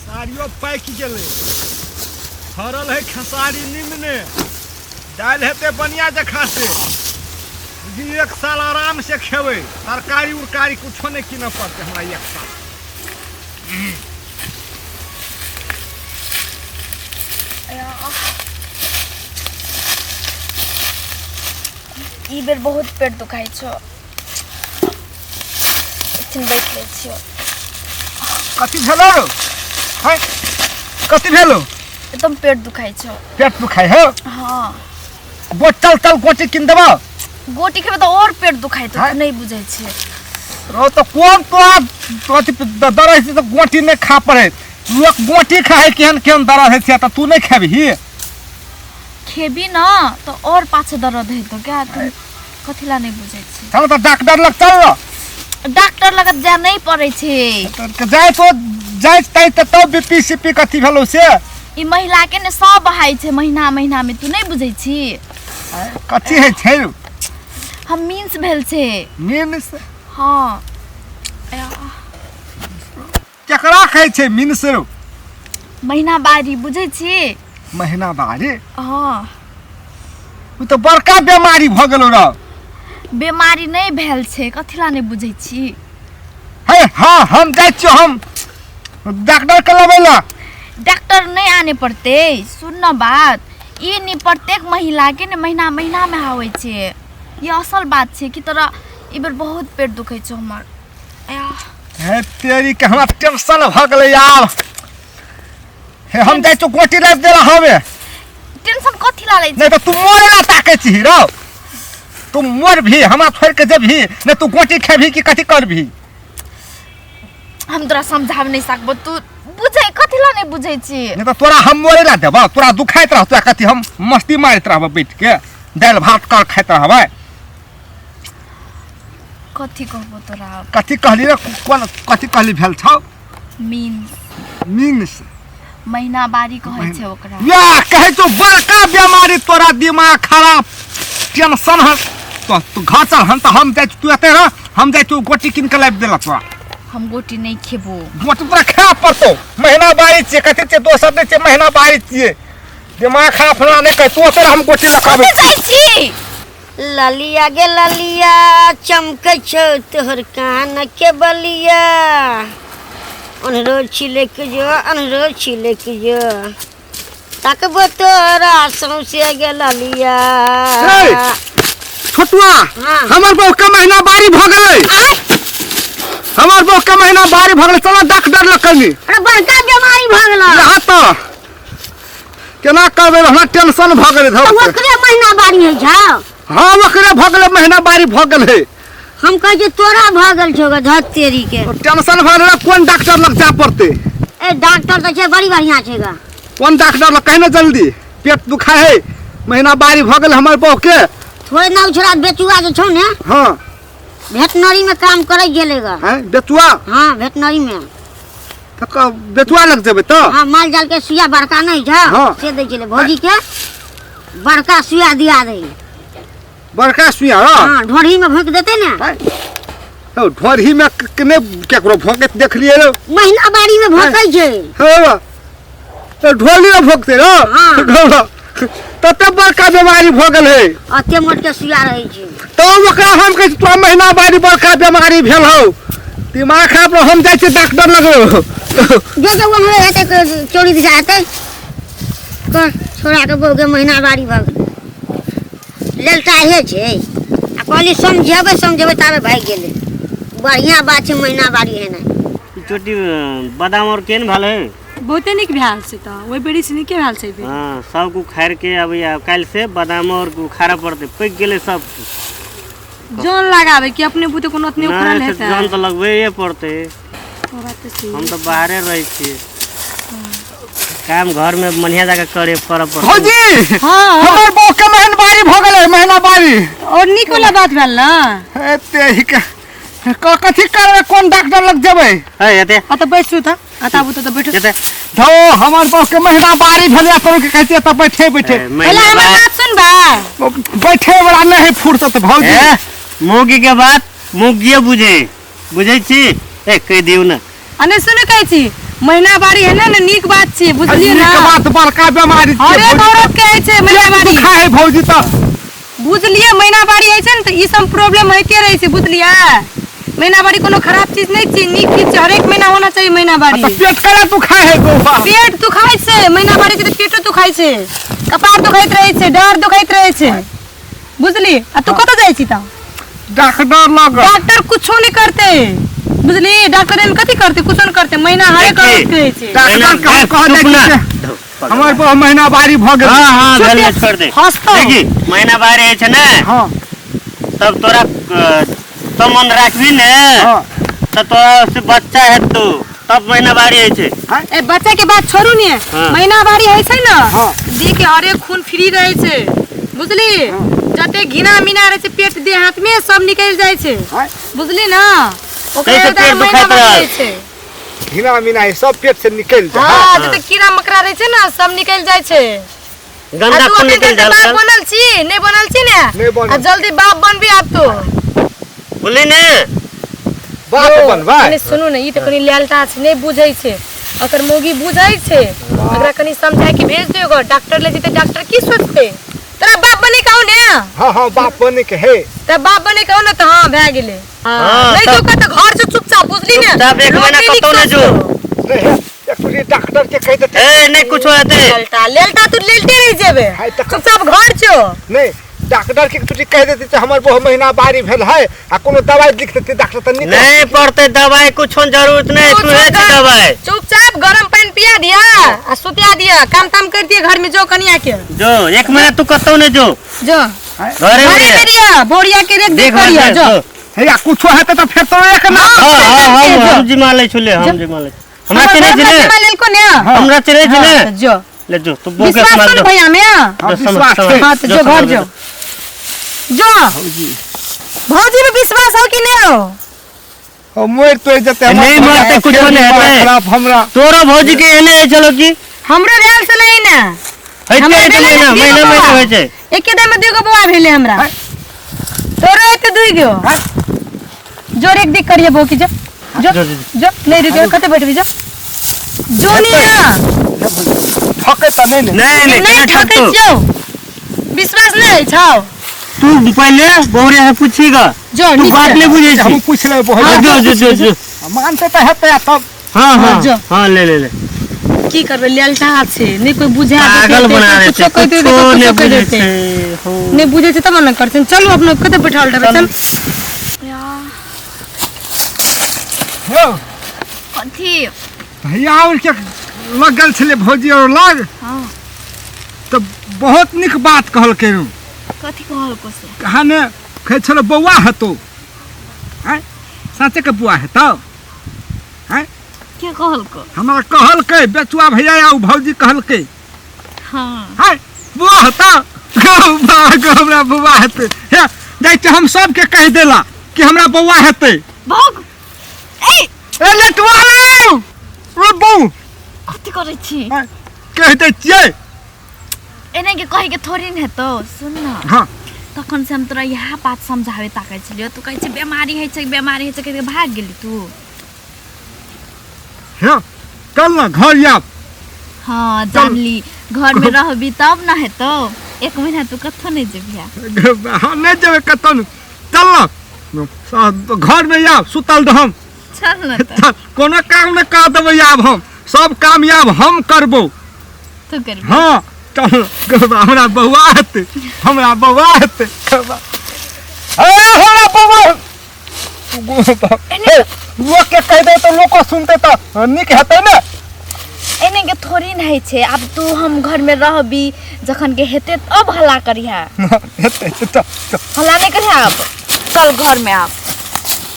खेसारियो पाकि गेलै, फड़ल है खेसारी निम्ने, दालि हेतै बढ़िया जकाँ से। बुझी एक साल आराम से खेबै, तरकारी उरकारी कुछो नहि कीनऽ पड़तै हमरा एक साल। ई बेर बहुत पेट दुखाइ छौ, एकछिन बैठ लै छियौ। कथी भेलो रो? है, कथी भेलो? एकदम पेट दुखाइ छौ। पेट दुखाइ हौ? हाँ। बोतल तल गोटी किन देबो? गोटी खेबै तऽ और पेट दुखाइ तो। हैं? नहि बुझै छियै। रो तो कोन तोरा अथी दर्द छै तऽ गोटी नहि खा पड़े? लोक गोटी खाइ केहन केहन दर्द होइ छै तऽ तू नहि खेबही? खेबी न तऽ और पाछे दर्द हेतौ। क्या तू कथी ला नहि बुझै छी? चल तऽ डॉक्टर लग चल न। डॉक्टर लग जाय नहि पड़ै छै। तऽ जाय तो जाय तै तऽ तब बीपी सीपी कथी भेलौ से। ई महिला के ने सब बहाइ छै महीना महीना में, तू नहि बुझै छी? कथी होइ छै? हम मीन्स भेल छै। मीन्स? हाँ। केकरा कहै छै मीन्स रौ? महीना बारी बुझै छी? महीना बारी? हाँ। ओ तऽ बड़का बेमारी भऽ गेलौ रौ। बेमारी नहि भेल छै, कथी ला नहि बुझै छी? हे हाँ, हम जाइ छियौ, हम डॉक्टर के लबै ला। डॉक्टर नहि आने पड़तै। सुन न बात, ई नि प्रत्येक महिला के ने महीना महीना में आबै छै, ई असल बात छै। कि तोरा ई बेर बहुत पेट दुखै छौ हमर। आया। हे तेरी के, हमरा टेंशन भऽ गेलै यार। हे, हम जाइ छियौ गोटी लाबि देला हवे। टेंशन कथी ला लै छी? नहीं तो तू मरे ला ताके छी रौ। तू मर भी, हमरा छोड़ के जेबही नहीं, तू गोटी खेबही कि कथी करबही? हम तोरा समझाब नहीं सकबो, तू बुझै कथी ला नहीं बुझै छी? नहीं तो तोरा हम मरे ला देबो, तोरा दुखाइत रहतो, कथी हम मस्ती मारैत रहबो, बैठ के दालि भात कर खाइत रहबै। कथी कहबो तोरा? कथी कहली रे? कोन कथी कहली भेल छौ? मीन्स। मीन्स? महीना बारी कहै छै ओकरा। या कहै छौ बड़का बेमारी, तोरा दिमाग खराब, टेंशन है तो तू घर चल। हम तऽ हम जाइ छी, तू एते रह, हम जाइ छी, गोटी कीन के लाबि देलक तोरा। हम गोटी नहीं खेबो। गोटी तोरा खाए पड़तौ, महीना बारी छियै, कथी छियै, दोसर नहि छियै, महीना बारी छियै। दिमाग खराब हमरा नहि कह, तू ओते रह, हम गोटी लऽ के आबै कतऽ जाइ छी? ललिया गे ललिया, चमकै छौ तोहर कान के बलिया, अन्हरो छिलक जो, अन्हरो छिलक जो, तकबो तोरा सौंसे गे ललिया। हे, छोटुआ। हाँ। हमर बहू के महीना बारी भऽ गेलै। हमर बहू के महीना बारी भऽ गेलै, चलो डॉक्टर लग कनी। अरे बड़का बीमारी भऽ गेलो। यहाँ तऽ केना करबै, हमरा टेंशन भऽ गेलै तऽ धर। ओकरे महीना बारी होइ छौ? हाँ, ओकरे भऽ गेलै, महीना बारी भऽ गेलै। हम कहै छियै तोरा भऽ गेल छौ गे, धत तेरी के। टेंशन भऽ गेलै, कोन डॉक्टर लग जाय पड़तै? ए डॉक्टर तऽ छै, बड़ी बढ़िया छै गे। कोन डॉक्टर लग कहि ने जल्दी, पेट दुखाय है, महीना बारी भऽ गेल हमर बहू के। थोड़े ना छोड़ा बेचुआ जे छौ ने। हाँ। वेटनरी में काम करे गेलै गे। हैं, बेचुआ? हाँ, वेटनरी में। तऽ बेचुआ लग जेबै तऽ? हाँ, माल जाल के सुइया बड़का नहीं छौ। हाँ। से दै छलै भौजी के, बड़का सुइया दिया दै। बड़का सुइया? हाँ। हाँ, ढोढ़ी में भोंक देते ने। हौ, ढोढ़ी में के नहि केकरो भोंकैत देखलियै रौ। महीना बारी में भोंकै छै। हौ, तऽ ढोली में भोंकतै रौ? हाँ। तते बड़का बीमारी भऽ गेल है। अते मोट के सुइया रहै छै। तब ओकरा हम कहै छी तोरा महीना बारी बड़का बीमारी भेल हौ, दिमाग खराब रहो, हम जाइ छियै डॉक्टर लग रौ। जो जो उम्हरे हेतै तो चोरी दिशा हेतै कर छोड़ा के बहु के महीना बारी भऽ गेल लेल चाहे छै आ कहली समझेबै समझेबै ताबे भागि गेलै। बढ़िआँ बात छै महीना बारी हेनाइ। ई चोटी बादाम और केहन भेल है? बहुते नीक भेल छै, तऽ ओहि बेरी से नीके भेल छै एहि बेर। हाँ, सब उखाड़ के अब या काल्हि से बादाम और उखाड़ऽ पड़तै, पकि गेलै सब। जन लगाबै कि अपने बुते कोनो ओतने उखड़ल नहि से हेतै? जन तऽ लगबैए पड़तै। ओ बात तऽ सही। हम तऽ बाहरे रहै छियै, काम घर में बढ़िया जाके करे करऽ पड़तै। भौजी। हाँ। हमर बहू के महीना बारी भऽ गेलै, महीना बारी। और नीक वाला बात भेल ने। एते ही के कथी करबै, कोन डॉक्टर लग जेबै? है एते। आ तऽ बैसू तऽ, आ तऽ आबू तऽ बैठू। एते। धो, हमर बहू के महीना बारी भेलै, तोर के कहै छियै तऽ बैठे बैठे। ए, पहिले महीना हमर बाद बात सुनबा। बैठे वाला नहीं है फुर्सत भौजी। ए, मौगी के बात मौगिए बुझे, बुझै छी? ए कहि दियौ ने। आ नहि सुनू, कहै छी महीना बारी है ना ने नीक बात छै बुझलिए ना। नीक बात बड़का बीमारी छै। हरेक औरत के होइ छै महीना बारी। दुखा है भौजी तऽ। बुझलिए महीना बारी होइ छै ने तऽ ई सब प्रॉब्लम होइते रहै छै बुझलिए। महीना बारी कोनो खराब चीज नहीं छै, नीक चीज छै, हरेक महीना होना चाहिए महीना बारी। तऽ पेट केना दुखाय है बौआ? पेट दुखाइ छै महीना बारी छै तऽ पेटो दुखाइ छै, कपार दुखाइत रहै छै, डाँर दुखाइत रहै छै बुझली। आ तू कतऽ जाइ छी तऽ? डॉक्टर लग। डॉक्टर कुछो नहीं करते बुझली, डॉक्टर एमे कथी करते, कुछो नहीं करते, महीना हरेक देखी। औरत के होइ छै। डॉक्टर के हम कह चुप दै ना। छियै हमर बहु महीना बारी भऽ गेल। हाँ हाँ चुप भेल रे, छोड़ दे। हंसतौ। देखी महीना बारी होइ छै ने हाँ तब तोरा तो मन राखबी ने हाँ तऽ तोरा से बच्चा हेतौ तब महीना बारी होइ छै। ए बच्चा के बात छोड़ू ने, हाँ। महीना बारी होइ छै ने हाँ। देह के हरेक खून फ्री रहै छै बुझली, जते घिना मीना रहै छै पेट देह हाथ में सब निकलि जाइ छै हाँ। बुझली ना। ओकरा ताहि से तऽ पेट महीना दुखाइत बारी रहल। होइ छै। घिना मीना ई सब पेट से निकलि जाइ। हाँ, जते कीड़ा मकड़ा रहै छै ने सब निकलि जाइ छै। गंदा आ तू खून अखन निकलि तक जाइ बाप छै। बनल छी नहि बनल छी ने? नहि बनल। आ जल्दी बाप बनबी आब तू। बुझली ने? बाप बनबै। कनि सुनू ने, ई तऽ कनि लेलटा छै, नहि बुझै छै, ओकर मौगी बुझै छै, ओकरा कनि समझा के भेज दियौ ग, डॉक्टर ले जेतै डॉक्टर की सोचतै? तोरा बाप बने कहू ने? हाँ हाँ बाप बने के है। तऽ बाप बने कहू ने तऽ हाँ भए गेलै। हाँ, नहि तब- जो कतऽ घर से चुपचाप बुझली ने? चुपचाप एक लोक महीना नहि कतौ नहि जो। सोचतौ। नहीं है एक्चुअली डॉक्टर के कहि देतै। ए नहीं कुछो हेतै। लेलटा लेलटा तू लेलटे रहि जेबे, हाय तऽ चुपचाप घर छौ। नहीं डॉक्टर के एक्चुअली कहि देतै जे हमर बहु महीना बारी भेल है आ कोनो दवाई लिख देतै डॉक्टर तऽ नीक। नहीं पड़ते दवाई कुछो जरूरत नहीं, तू है चुपचाप दवाई। चुपचाप गरम पानि पिया दिया आ सुतिया दिया, काम ताम कर दिया घर में जो कनिया के। जो एक महीना तू कतौ नहीं जो। जो घरे में घरे में रिया, बोरिया के रेख देख देख करिया जो। जो। हे आ कुछो हेतै तऽ फेर तो एक ना। हाँ हाँ हम जो। हम जिमा लै छले, हम जिमा लै। हमरा हमर चिन्है घर छी ने? में जिमा लेलको ने? हमरा चिन्है छी ने? हाँ, जो। ले जो तू बहू के विश्वास समाज छौ ने जो। भैया में? हाँ, जो समझ, विश्वास समझ। छै। हाँ, तो जो जो घर समझ जो। जो। भौजी में विश्वास हो कि नहीं हो? ओ मरि तोरि जेतै हमर। नहीं मरतै, कुछो नहीं हेतै। खराब हमरा। तोरो भौजी के एने है चलो की? हमरो भेल छलै ने। होइते हमरा होइते भेलै महीना, दुइगो महीना बौआ। महीना होइ छै। एके दाम में दुइगो बौआ भेलै हमरा। तोरो हेतै दुइगो। जोर एक दिक करिए बौकी जो। जो, जो, जो, जो, नहीं रुके, कते बैठबी जो। जो नहीं ना। ठकै तऽ नहि ने। नहीं, नहीं, नहीं केना ठकै ठकतौ? छियौ। विश्वास नहीं होइ छौ? तू पहिले बहुरिया से पूछी ग। जो, तू नीक बात से। नहीं बुझै छी। हम पूछि लेबै बहु। हाँ, जो, जो, जो, जो। मानतै तऽ हेतै आ तब। हाँ, हाँ, जो। हाँ, ले, ले, ले। की करबै, लेलटा छै, नहि कोइ बुझा पागल देतै, बना कुछो देतै, कहि देतै, कुछो कुछो नहि कहि बुझै देतै। छै, हो। नहि बुझै छै तब ने करथिन। चलू अपना कतऽ बैठाल रहबै, चल। हौ। कथी? भैया और के लगल छलै भौजी और लग। हाँ। तऽ बहुत नीक बात कहलकै हौ। कथी कहलको से? कहाँ ने कहै छलै बौआ हेतौ। आँय, साँचे के बौआ हेतौ? आँय? के कहलको? हमरा कहलकै बेचुआ भैया आ भौजी कहलकै। हाँ। आँय, बौआ हेतौ? गौ बा, गौ, हमरा बौआ हेतै। हे, जाइ छियै हम सबके कहि देला कि हमरा बौआ हेतै। भोग। ए! ए लेटुआ रे! रे बौ। कथी करै छी? आँय, कहि दै छियै। एना के कहि के थोड़ी ने हेतौ, सुन न। हाँ। तखन से हम तोरा इएह बात समझावे ताकै छलियौ, तू कहै छै बेमारी होइ छै, बेमारी होइ छै, कहि के भाग गेली तू। हे, चल न घर आब। हाँ, चल। जानली, घर में रहबी तब न हेतौ। एक महीना तू कतौ नहि जेबिहा। हाँ, नहि जेबै कतौ नहि। चल न घर में आब, सुतल रहम। चल न तऽ। चल, कोनो काम नहि कर देबै आब हम, सब काम आब हम करबौ। तू करबी? हाँ, चल, हमरा बौआ हेतै, हमरा बौआ हेतै। ए, हमरा बौआ हे, लोक के कहि दे तऽ लोको सुनतै तऽ नीक हेतै ने। एने के थोड़ी ने होइ छै, आब तू हम घर में रहबी, जखन के हेतै तब हल्ला करिहा। हेतै, चल, चल। हल्ला नहि करिहा आब, चल घर में आब।